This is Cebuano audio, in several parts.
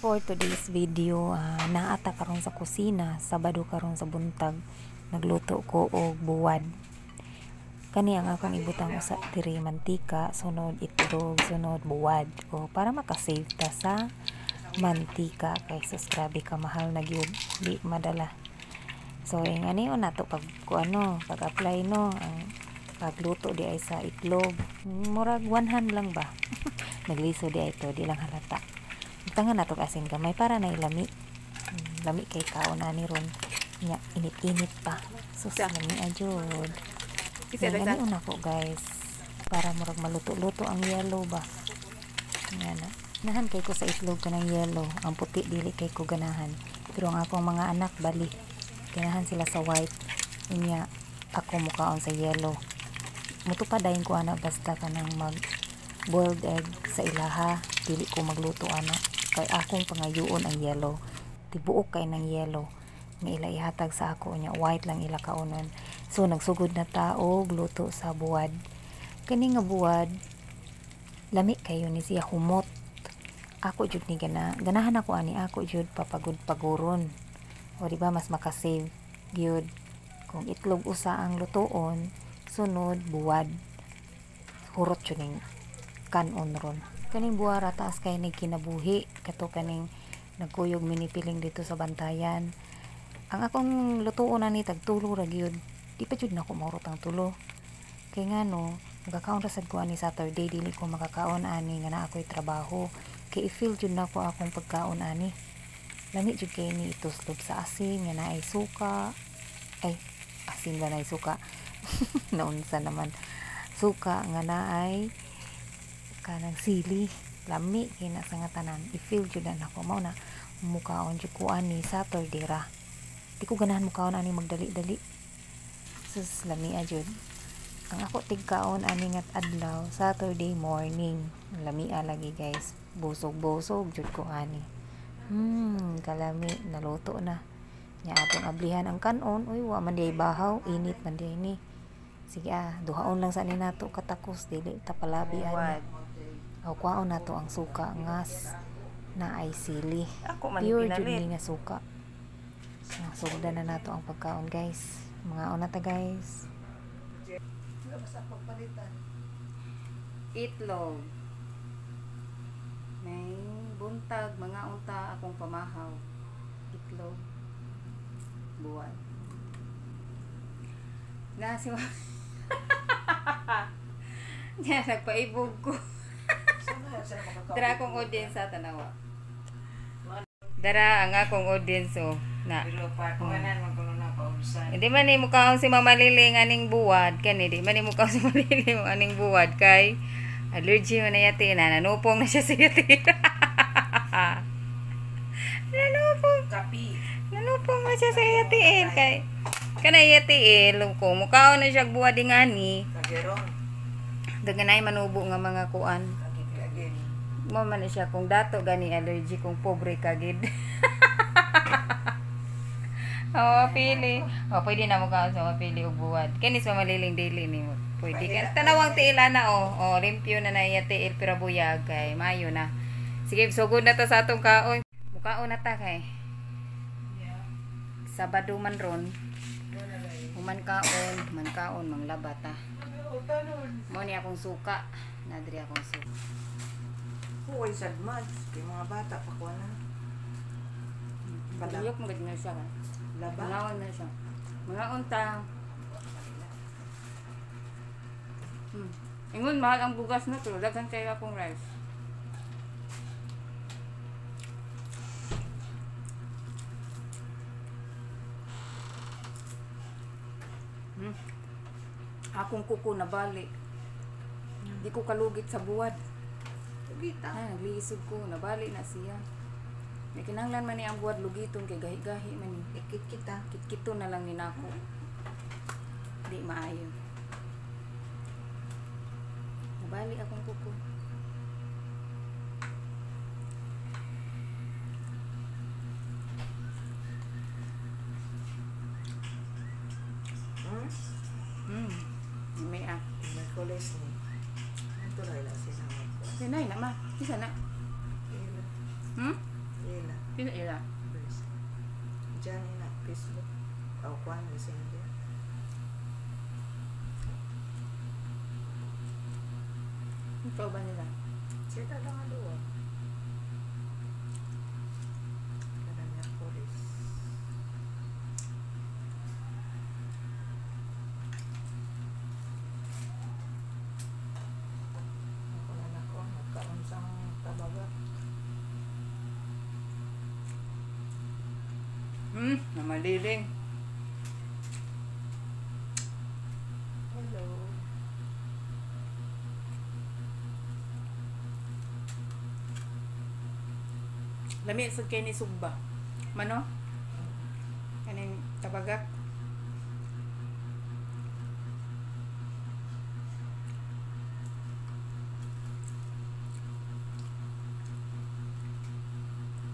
For today's video, naa ta karon sa kusina, Sabado karon sa buntag, nagluto ko og buwad. Kani ang akong ibutang usa diri, mantika, sunod itlog, sunod buwad. O para maka-save ta sa mantika kay sus, grabe ka mahal na gyud, di madala. So ingani na to pag kuano, pag-apply no ang pagluto di ay sa itlog. Murag one hand lang ba. Nagliso di ay to, di lang halata. Tangan nato asin gamay para na lami. Lami kay kaon ani ron. Nya init-init pa. Sus, lami ajud. Ingani una ko guys para murag maluto-luto ang yellow ba. Ngana. Ganahan kay ko sa itlog kanang yellow, ang puti dili kay ko ganahan. Pero ang akong mga anak bali, ganahan sila sa white. Unya ako mukaon sa yellow. Mutupa dayon ko ana basta kanang mag boiled egg sa ilaha, dili ko magluto ana kay akong pangayoon ang yellow. Tibuok kay ng yellow nga ila ihatag sa ako, unya white lang ila kaonon. So nagsugod na ta og luto sa buwad. Kani nga buwad lami kayo ni siya, humot. Ako jud ni ganahan ako ani, ako jud papagod paguron. O di ba mas makasave gyud kung itlog usa ang lutoon, sunod buwad. Hurot jud ning kanon ron. Kaning buwara taas kay ni kinabuhi kato kaning nagkuyog minipiling dito sa bantayan. Ang akong lutoon ani tag tulo ra gyud. Di pa jud nako mahurot ang tulo. Kay ngano, makakaon ra sad ko ani Saturday, dili ko makakaon ani nga naa ako'y trabaho. Kay i-feel jud nako akong pagkaon ani. Lami jud kay ni ituslob sa asin nga naay suka. Ay, asin ba naay suka? Naunsa naman. Suka nga naay kanang sili. Lami kay na sa nga tanan. I-feel jud na nako. Mao na mukaon jud ko ani Saturday ra. Di ko ganahan mukaon ani magdali-dali. Sus, lami jud. Ang ako tigkaon ani nga adlaw Saturday morning. Lami lagi guys. Busog-busog jud ko ani. Kalami naluto na. Nya atong ablihan ang kanon. Uy, wa man diay bahaw, init man diay ni. Sige duhaon lang sa ni nato katakos, dili ta palabi ani. Aw kwaon nato ang suka ngas na ay sili. Ako man pure jud pinalit. ni nga suka. Sugdan na nato ang pagkaon guys. Mga una ta guys. Itlog. May buntag mga unta akong pamahaw. Itlog. Buwan. Na si Nya nagpaibog ko. Dara akong audience sa tanawa. Dara ang akong audience oh. Na. Hindi man ni mukaon si Mama Liling aning buwad kani, di man ni mukaon si Mama Liling aning buwad kay allergy man na yati na nanupong na siya sa yati. Nanupong. Kapi. Nanupong na siya sa yatiin kay kana yatiin ko mukaon na siya buwad ingani. Kageron. Daganay manubo nga mga kuan. Kagin. Mo man siya kung dato gani allergy kung pobre ka gid. Oh, pili. Oh, pwede na mo kaon sa mapili og buwad. Kini sa Maliling dili nimo. Pwede ka. Tanawang tiil na oh. Oh, limpyo na na iya tiil pero buyag kay maayo na. Sige, sugod na ta sa atong kaon. Mukaon na ta kay. Sabado man ron. Human kaon, man kaon manglaba ta. Mo ni akong suka. Nadri akong suka. Huwag sagmad. Kay mga bata pa ko na. Buyok mo gid na siya. Laba. Mangaon na siya. Mga unta. Ingon mahal ang bugas na to. Daghan kay akong rice. Akong kuko nabali. Di ko kalugit sa buwad. Lugita. Ah, naglisod ko. Nabali na siya. May kinahanglan man ni ang buwad lugiton kay gahi-gahi man ni. Ikit kita. Kitkito na lang ni nako. Di maayo. Nabali akong kuko. May ah. May kulis ni. Ito na sila. Sinay na ma. Isa na. Sino ila? Diyan na Facebook. O kuan Messenger. Ikaw ba nila? Sila lang ang duwa. Kada Miyerkules. Ako na nako, nagkaon sang tabaga. Namaliling. Hello. Lami sa kay ni sugba. Mano? Kaning tabagak.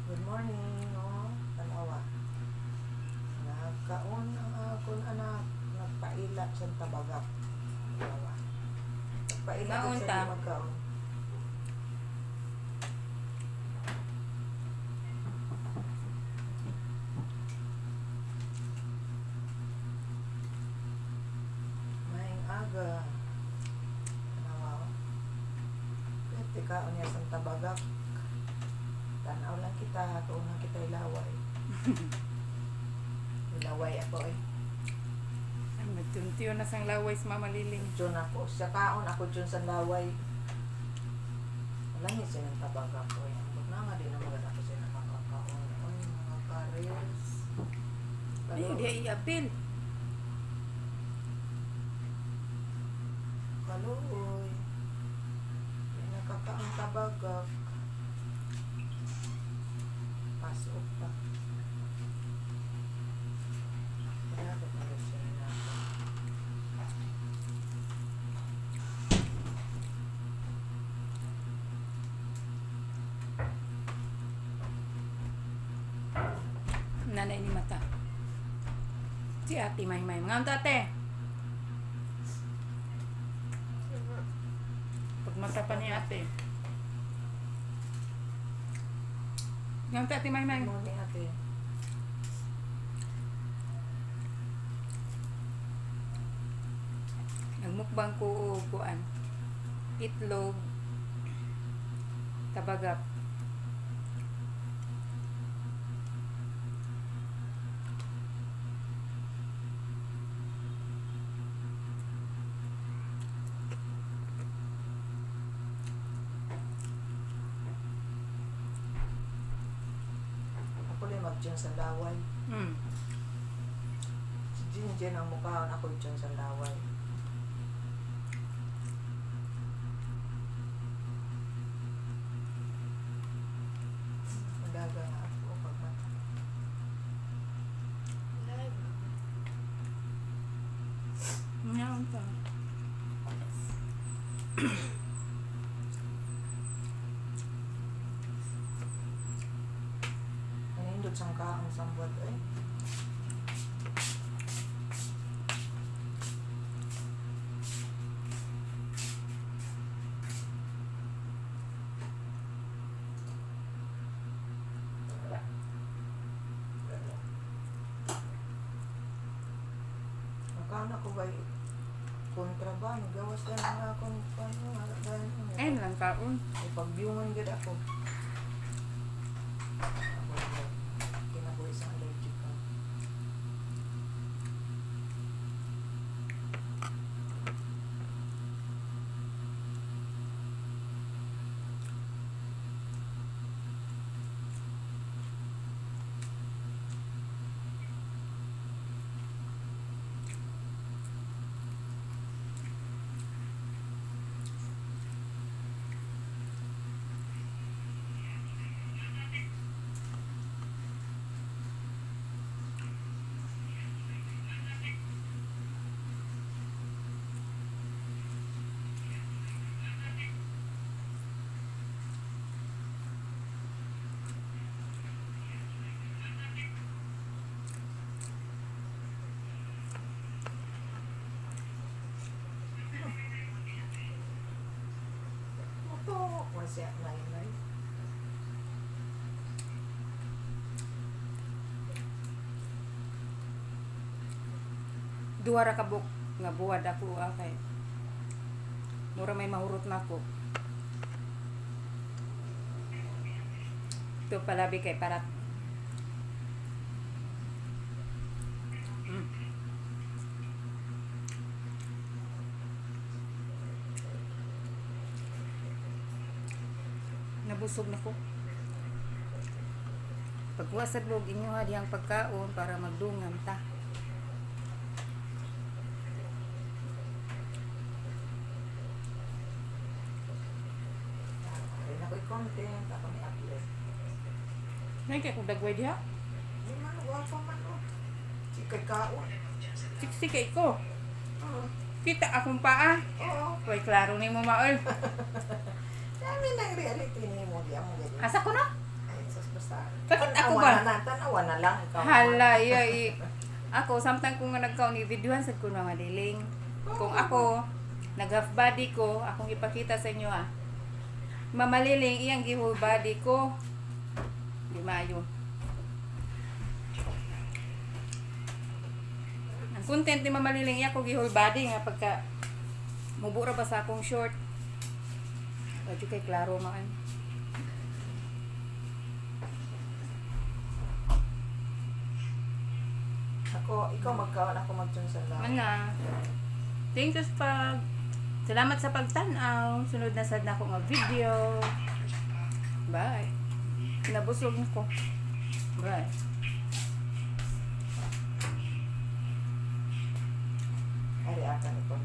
Good morning, oh. Tanawa. Nagkaon ang akong anak. Nagpaila siyang tabagak. Tanawa. Nagpaila Naon siya ta? di magkaon. Maayong aga. Tanawa, oh. Pwede kaon niya sa tabagak. Tanaw lang kita, kaon na kita ilaway. Ilaway ako eh. Ay, magtuntiyo na sang laway sa Mama Liling. Diyon ako. Sa kaon ako diyon sa laway. Wala niya siya ng tabagak ko eh. Ambot na nga di na maganda ako siya na makakaon. Oy, mga ka-reels. Ay, di ay iapil. Kaluoy. Di nakakaon tabagak. Pasok pa. Wala ko pa rin siya na. Nanay ni mata. Si Ate Maymay. Mga ate. Pagmata pa ni ate. Mga ate Maymay. Morning, ate. Nagmukbang ko og kuan. Itlog. Tabagak. Ako lang mag-dyan sa laway. Si Jinjin ang mukhaan ako dyan sa laway. Madaga nga ako pag mata. Ngaon pa. Nanindot sang kaon sang buwat eh. Nakaon ako ba kontraband, gawas na lang akong ano, Ayun lang kaon. Ay, pagyungan gid ako. Ako lang, kinabuhi sa allergic ko. Ito, masya na yun. Duha ra ka buok nga buwad ako kay mura may mahurot na ako. Ito palabi kay parat. Nabusog na ko. Pagkuha sa log, inyo ha diyang pagkaon para magdungan ta. Ay, nako'y content. Ako ni upload. Ngayon kay kung dagway diha. Di man, wapa man oh. Sikay kaon. Siksi kay ko. Oo. Kita akong paa. Oo. Uy, klaro ni mo maol. Dami ng reality ni mo. Di amo ganyan. Asa ko na? Ay, sus, basta. Bakit ako Tanawa ba? na, tanawa na lang. Ikaw. Hala, iya. Ako, samtang ko nga nagkaon, i-videohan sad ko na maliling. Kung ako, nag-half body ko, akong ipakita sa inyo ah. Mamaliling, iyang gi-whole body ko. Di maayo. Ang content ni Mamaliling, iya ko gi-whole body nga pagka mubura ba sa akong short. Radyo kay klaro man. Ako, ikaw magkaon, ako magtun sa lang. Mana. Thank you sa pag Salamat sa pagtan-aw. Sunod na sad na ako nga video. Bye. Nabusog na ko. Bye. Ari, akan ikaw.